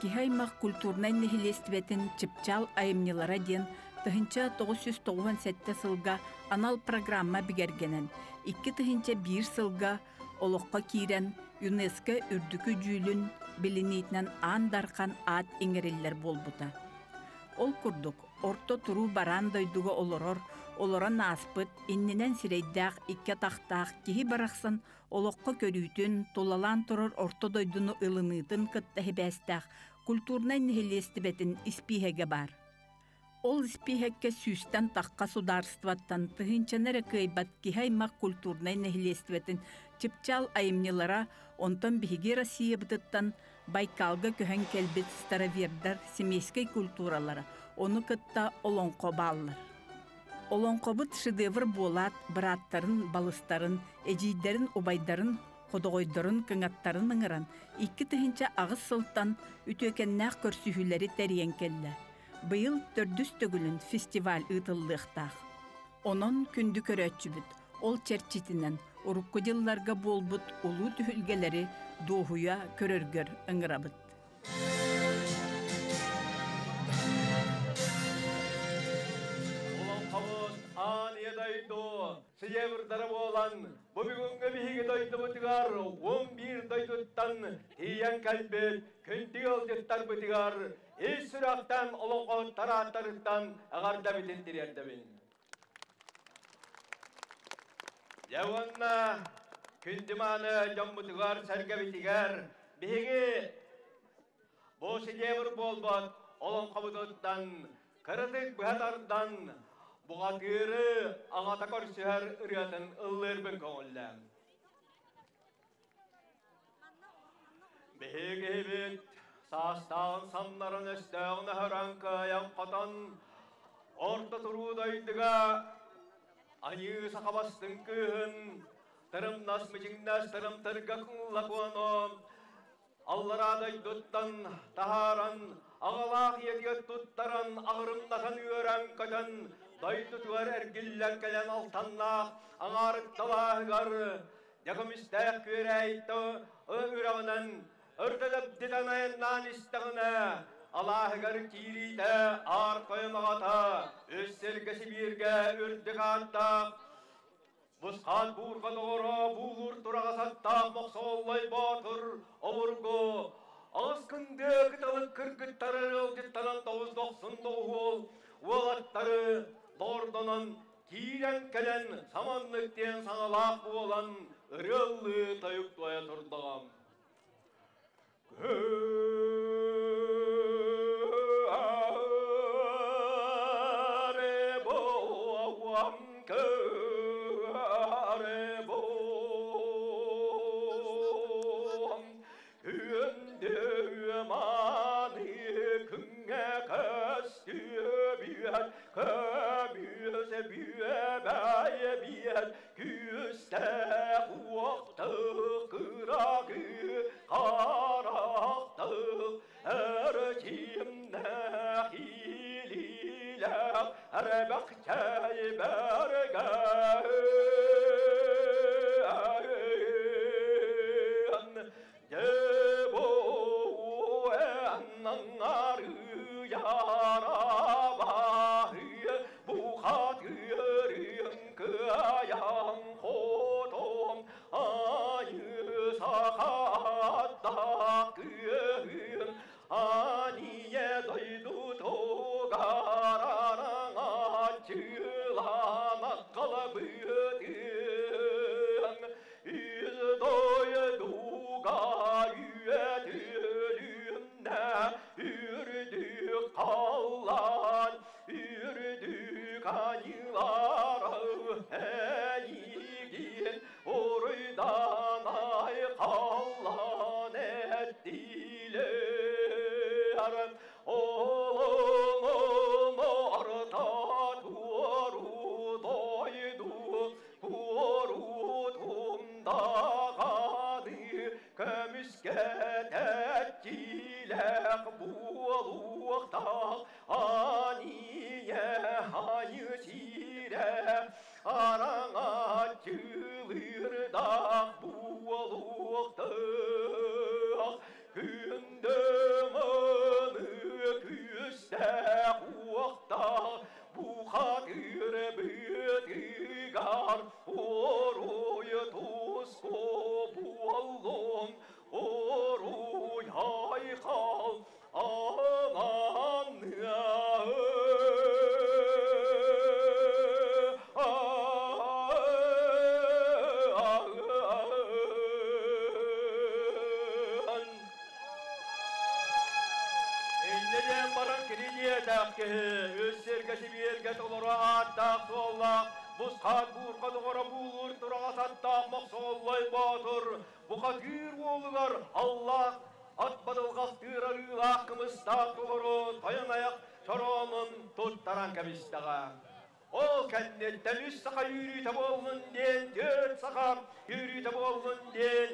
Киһи аймах культурнай нэһилиэстибэтин чыпчаал айымньылара диэн 1997 сылга анал программа бигэргэнэн, 2001 сылга олоххо киирэн ЮНЕСКО үрдүкү дьүүлүн билиниитинэн Аан Дархан аат иҥэриллэр буолбута. Ол курдук, орто туруу бараан дойдуга олорор, олорон ааспыт, иннинэн сирэйдээх икки атахтаах киһи барахсан олоххо көрүүтүн, тулалаан турар орто дойдуну ылыныытын кытта сибээстээх культурнай нэһилиэстибэтин испииһэгэ баар. Ол испииһэккэ сүүстэн тахха судаарыстыбаттан тыһыынчаны эрэ кыайбат киһи аймах культурнай нэһилиэстибэтин чыпчаал айымньылара, онтон биһиги Россиябытыттан Байкалга көһөн кэлбит старовердар семейскэй культуралара, ону кытта олоҥхо бааллар. Олоҥхобут шедевр буолаат, бырааттарын, балыстарын, эдьиийдэрин, убайдарын, ходоҕойдорун, кыҥаттарын ыҥыран, 2008 сылтан үтүөкэннээх көрсүһүүлэри тэрийэн кэллэ. Быйыл төрдүс төгүлүн фестиваль ыытыллыахтаах. Онон күндү көрөөччүбүт, ол чэрчитинэн урукку дьылларга буолбут улуу түһүлгэлэри дуоһуйа көрөргөр ыҥырабыт. Олоҥхобут аан ийэ дойду сыйыырдара буолан, бу бүгүҥҥү биһиги дойдубутугар 11 дойдуттан тиийэн кэлбит күндү ыалдьыттарбытыгар ис сүрэхтэн олоҥхо тарааттарыттан эҕэрдэбитин тириэрдэбин. Дьэ уонна күндү мааны дьоммутугар-сэргэбитигэр биһиги бу сидиэбир буолбут олоҥхобутуттан кыратык быһа тардан буҕатыыры аҕата көрсүһэр ырыатын ыллыырбын көҥүллээҥ. Биһиги саастаан самнаран өстөөҕүн аһаран кыайан хотон орто туруу дойдуга аньыы саха бастыҥ кыыһын тырымнас мичиҥнэс тырымтырга куону аллараа дойдуттан таһааран аҕалаах ийэтигэр туттаран аҕырымнатан үөрэн-көтөн дойдутугар эргиллэн кэлэн алтаннаах аҥаарыкталааһыгар Дьэ көмүстээх күөрээйитэ үрэҕинэн ырдалабдитан айаннаан истэҕинэ, алааһыгар киириитэ аар тойон аҕата үс сиргэ Сибииргэ үрдүк ааттаах Бусхаат буурҕа доҕоро буулуур тураҕас аттаах Мохсоҕоллой Боотур обургу аҕыс күндү кыталык кыргыттары ыалдьыттанан тоҕус дохсун доҕуһуол уолаттары доҕордонон киирэн кэлэн саманнык диэн саҥалаах буолан ырыаллыы тойук туойа турдаҕым. Көмүөсэ бүөбэйэ биэр күүстээх уохтах кыракы харахтах эрчимнээх илиилээх эрэбэхчэй бэргэн киһи, үс сиргэ сибиэргэ толору ааттаах-суоллаах, бусхаат буурҕа доҕоро буулуур тураҕас аттаах Мохсоҕоллой Боотур бухатыыр уолугар аллаах ат бадылҕастыыр арыылаах кымыстаах толору тойон айах чороонун туттаран кэбистэҕэ. Ол кэнниттэн үс саха үөрүүтэ буоллун диэн, түөрт саха үөрүүтэ буоллун диэн,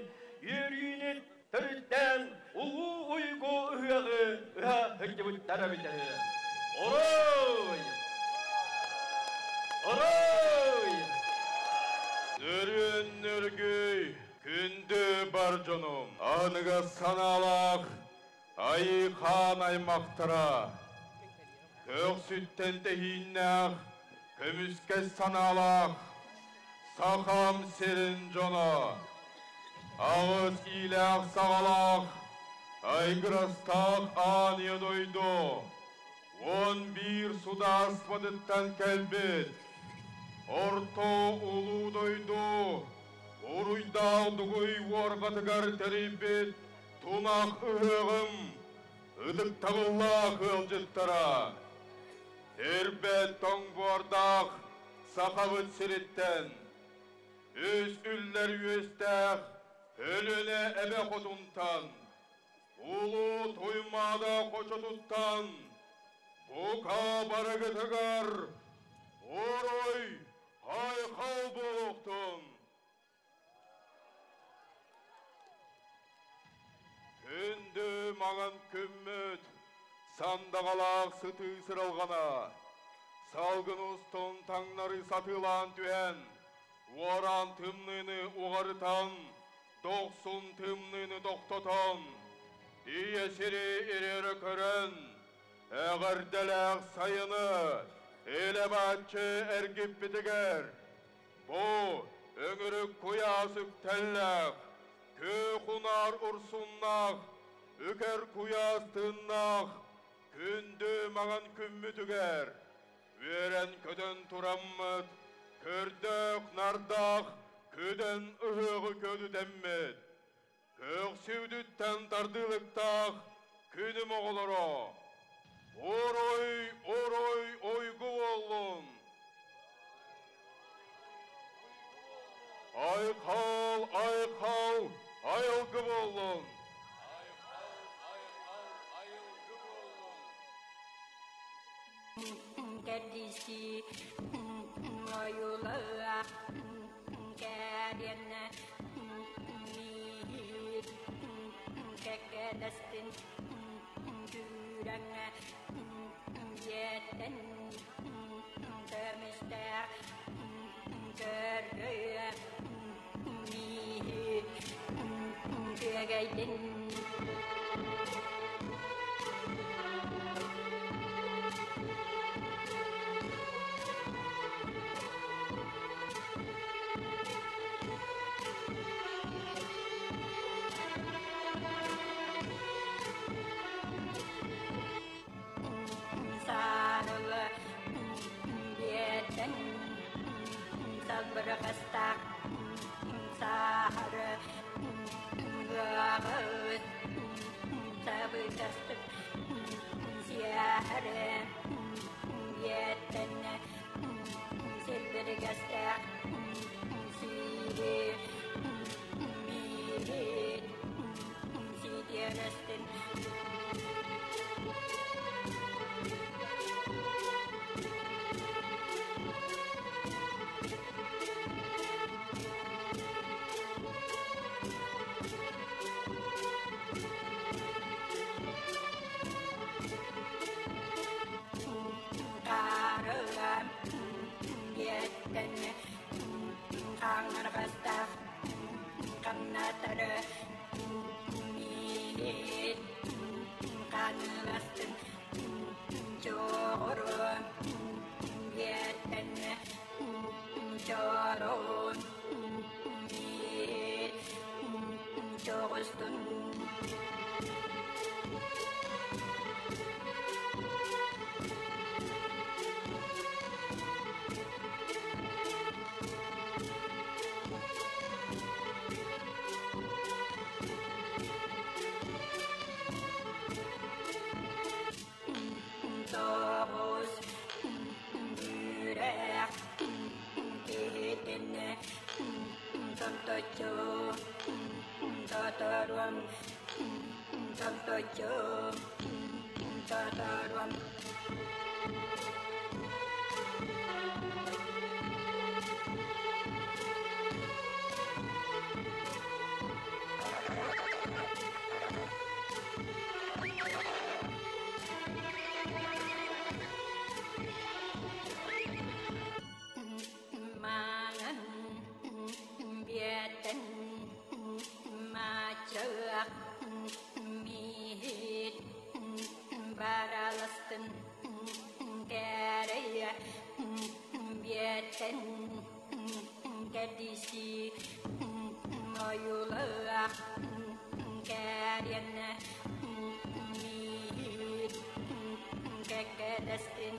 үөрүүнү төрүттээн улуу уйгу ыһыаҕы ыһа сылдьыбыттар эбитэ үһү. Орой! Орой! Нөрүөн нөргүй, күндү бар дьонум, аныгы санаалаах айыы хаан аймахтара, көхсүттэн тэһииннээх, көмүскэс санаалаах Сахам сирин дьоно, аҕыс иилээх саҕалаах, айгырастаах аан ийэ дойду, 11 судаарыстыбатыттан кэлбит, орто улуу дойду, уруйдаах дугуй уорҕатыгар тэрийбит тунах ыһыаҕым ытыктабыллаах ыалдьыттара, ирбэт тоҥ буордаах Сахабыт сириттэн, үс үллэр үөстээх Өлүөнэ эбэ хотунтан, Улуу Туймаада хочотуттан, бука барыгытыгар уруй айхал буолуохтун! Күндү маҥан күммүт сандаҕалаах сытыы сыралҕана, салгын устун таҥнары сатыылаан түһэн, уораан тымныыны уҕарытан, дохсун тымныыны тохтотон, ийэ сири ириэрэ көрөн, эҕэрдэлээх сайыны илэ-бааччы эргиппитигэр, бу өҥүрүк куйаас үктэллээх, күөх унаар урсуннаах, үкэр куйаас тыыннаах күндү маҥан күммүтүгэр үөрэн-көтөн тураммыт, көрдөөх-нардаах күдэн ыһыаҕы көдүтэммит, көксүбүтүттэн тардыылыктаах күнүм оҕолоро, орой, орой ойгу буоллун! Айхал, айхал, айылгы буоллун! Кэрдиси ойулаа кэриэнэ миир кэккэлэстин күүрэҥэ дьиэттэн көмүстээх көргөйө миир күөгэйдин. Саарылы биэтэн салбырҕастаах саһары ыаҕыт сабытастык сиэһэрэ биэтэн силбиригэстээх сиири миирин ситиэрэстин. Карылам биэттэн хаҥырҕастаах хамнатары миирин хаҥыластын чоҕуру биэттэн чорон миир чоҕустун. Тоторуом, томточчу тоторуом. Маҥан биэтэн маачах миит бараластын кэрэйэ биэтэн кэдиси ойулаах кэриэнэ миит кэккэлэстин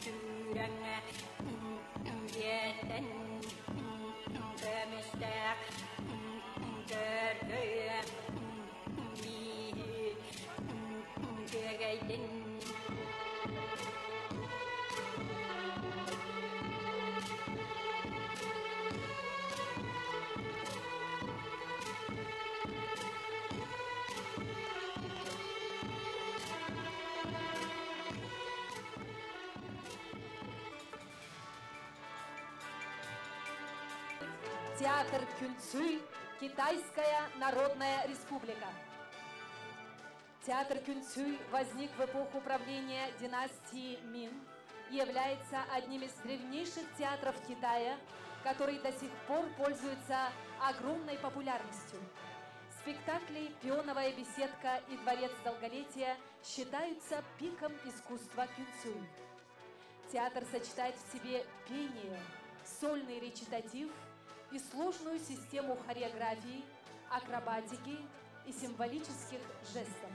түүрэҥэ биэтэн көмүстээх көргөйө миит күөгэйдин. Театр Кюнцюй, Китайская Народная Республика. Театр Кюнцюй возник в эпоху правления династии Мин и является одним из древнейших театров Китая, который до сих пор пользуется огромной популярностью. Спектакли «Пионовая беседка» и «Дворец долголетия» считаются пиком искусства Кюнцюй. Театр сочетает в себе пение, сольный речитатив и сложную систему хореографии, акробатики и символических жестов.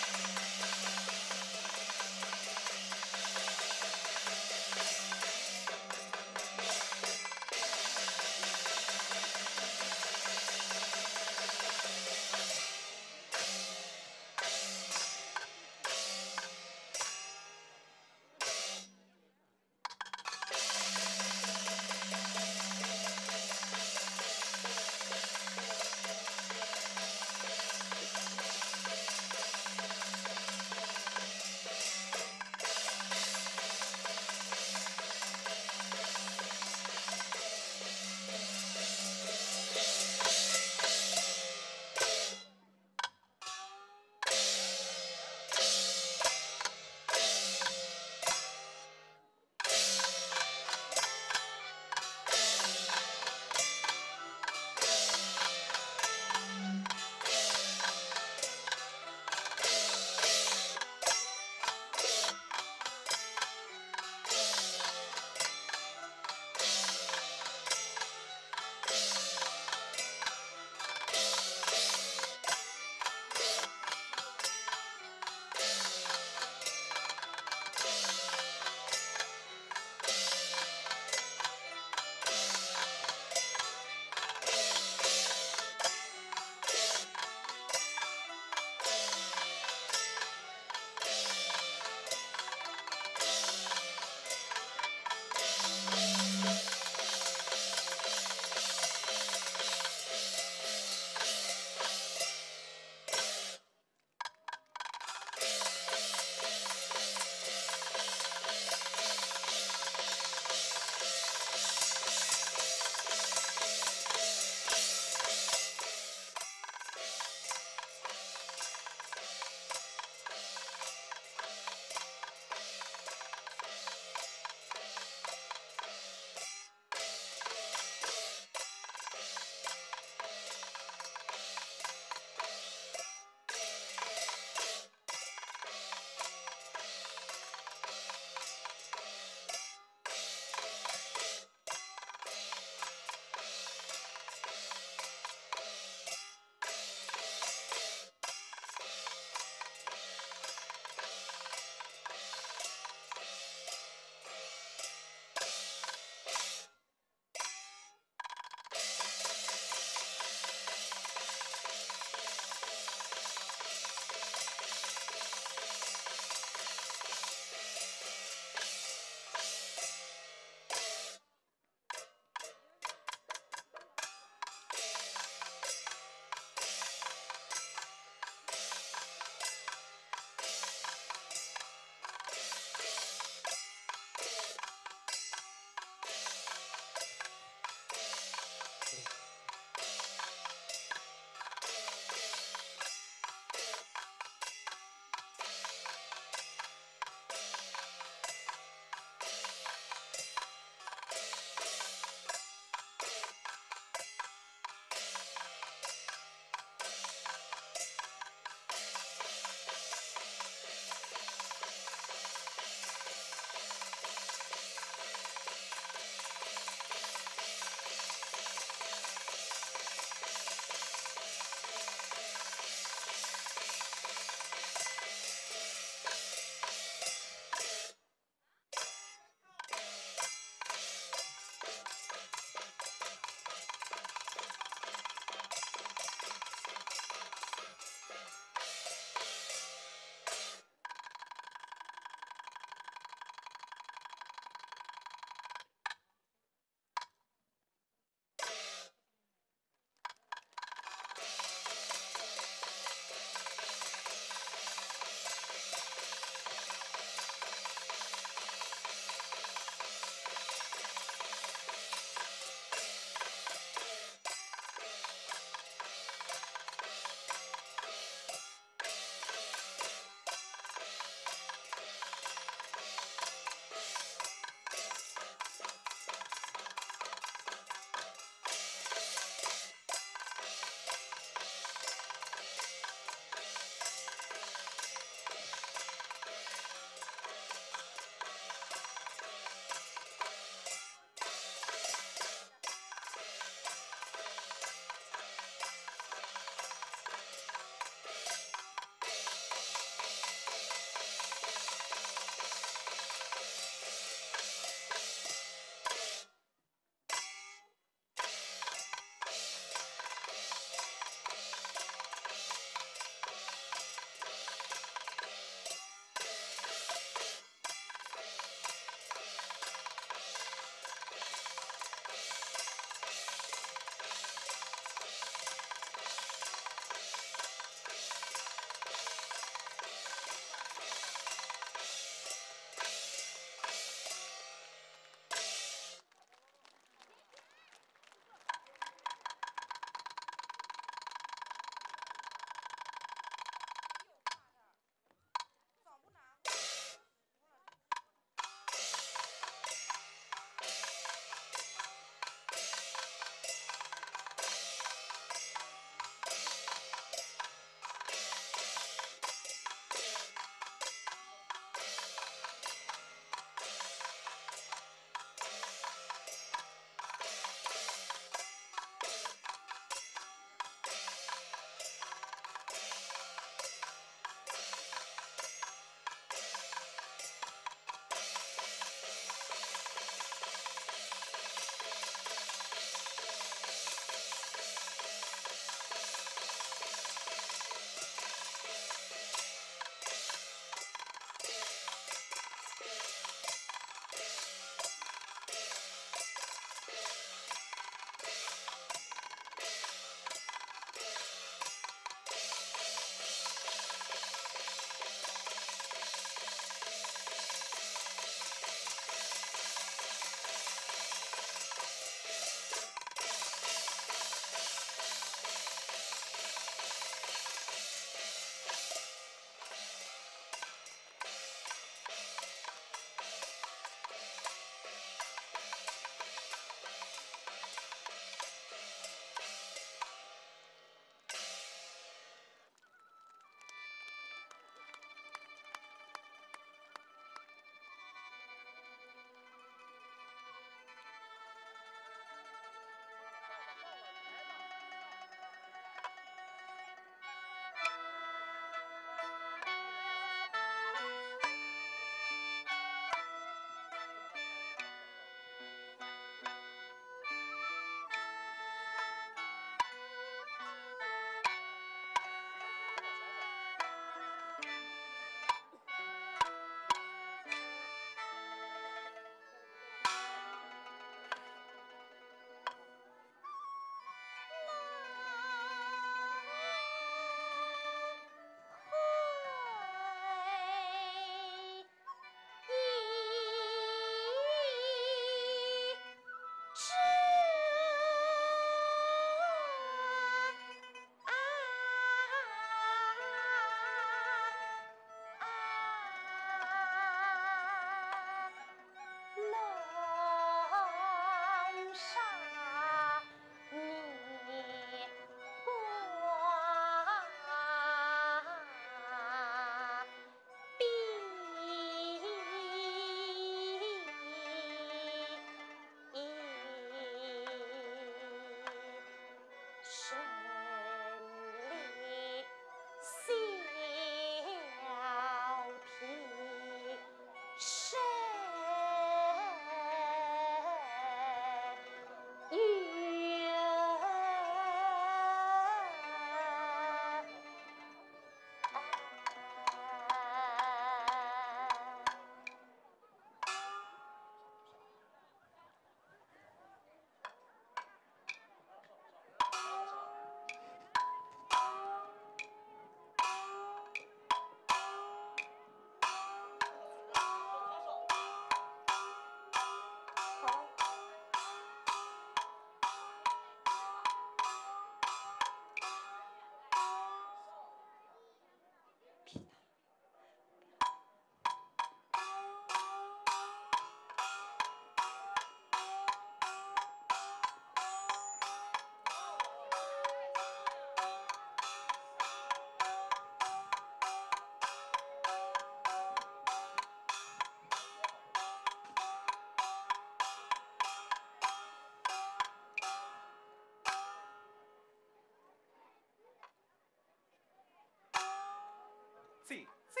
Ци. Ци.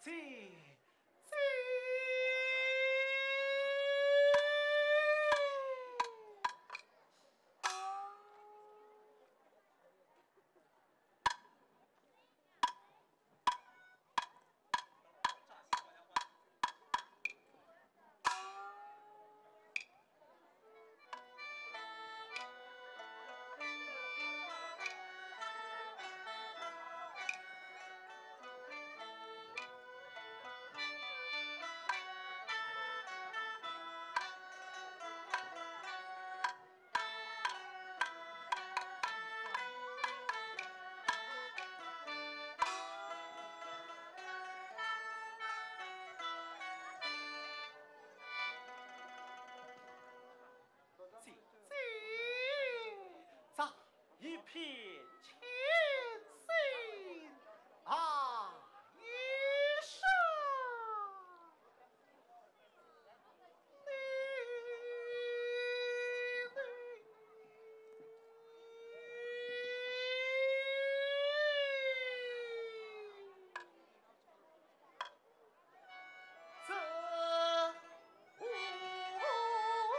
Ци. Ци. Ци. Ци. 咋一片千岁啊一生这日花美酒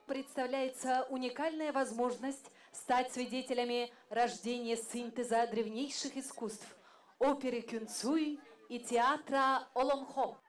Представляется уникальная возможность стать свидетелями рождения синтеза древнейших искусств – оперы Кюнцуй и театра Олонхо.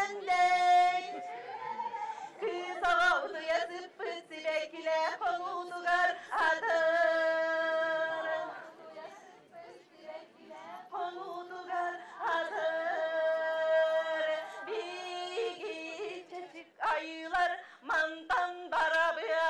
Күөндэй. Кыыс оҕо утуйа сыппыт сибэккилээх хонуутугар атыр. Хонуутугар атыр. Биги чэчик айыылар мантан барабыа.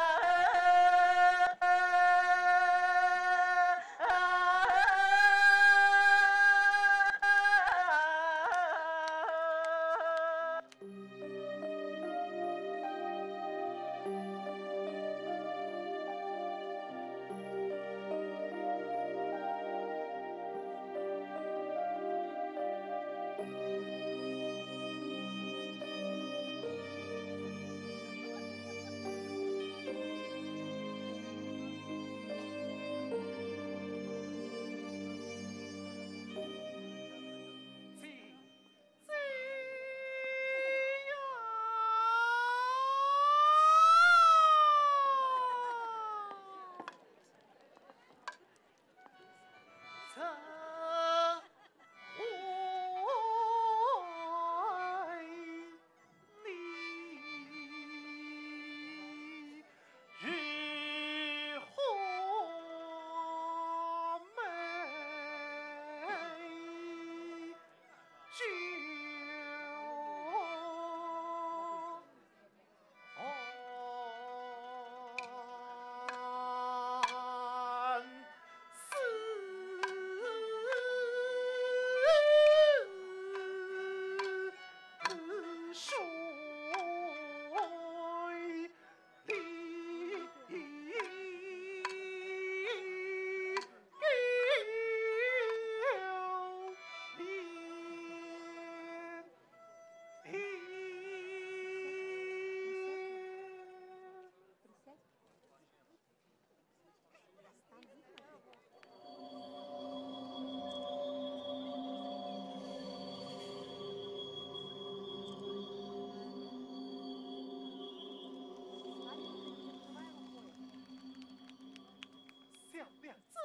小娘子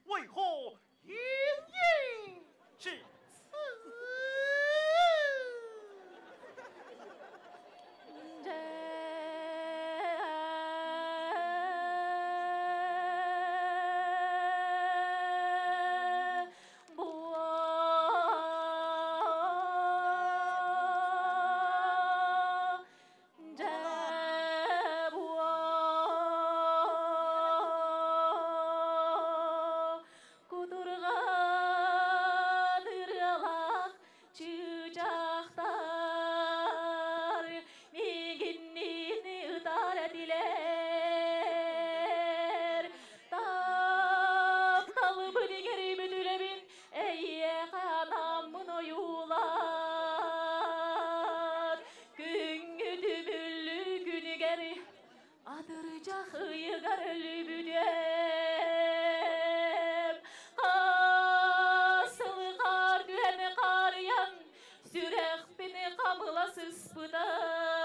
为何隐隐至此？ 小娘子啊！